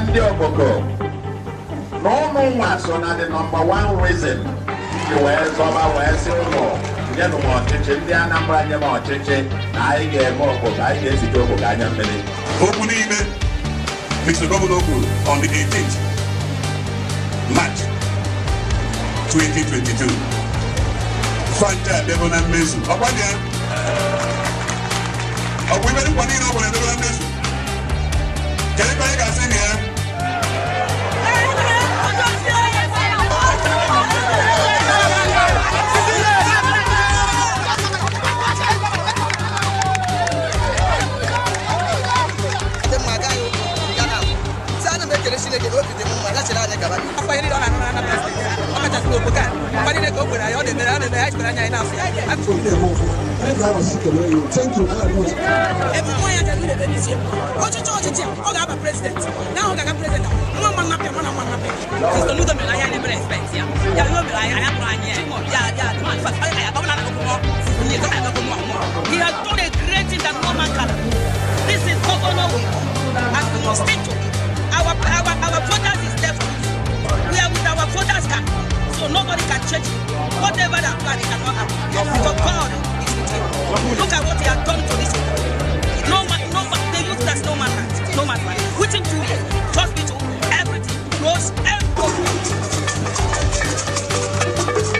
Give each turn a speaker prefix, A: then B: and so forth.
A: Ndị Okpoko na ụmụ nwa so na the number one reason ji wee zọba, wee sị ụlọ nyenụ m ọchịchị. Ndị Anambra, nye m ọchịchị na anyị ga-eme Okpoko, anyị ga-ezite Okpoko anya mmiri.
B: Okwu niile Mr. Governor kwuru on the 18th March 2022 fanja abịago na mmezu. Ọkwa dị ya, ọ bụ ibe nkwa niile ọ bụla edebe na mmezu. Kedu ka anyị ga-asị na ya?
C: Dị mma agaghị ya na sị ana m ekele Chineke na obi dị m mma ya chere anyị gaba.
D: Afọ ihe niile ọ na-arụ na Anambra Steeti, ọ kachasị n'Okpoko a, mgbe niile ka o kwere anyị, ọ na-emere, ọ na-eme anyị jikwara anya anyị na-afụ ya.
E: Thank you very much.
D: Ebe nwa ya jere ebe n'isi ọchịchị, ọchịchị a ọ ga-aba president na ahụ ga-aga president, nwa mma nnapịa, nwa na nwa nnapịa.
F: Soludo mere anyị, anyị mere expect ya. Ya ihe o mere anyị, anyị apụrụ anyị ya. Ya ya, in fact, ọ bụ na akwụkwọ ihe ọ ga-agakọ mụọ mụọ. He has done a great thing.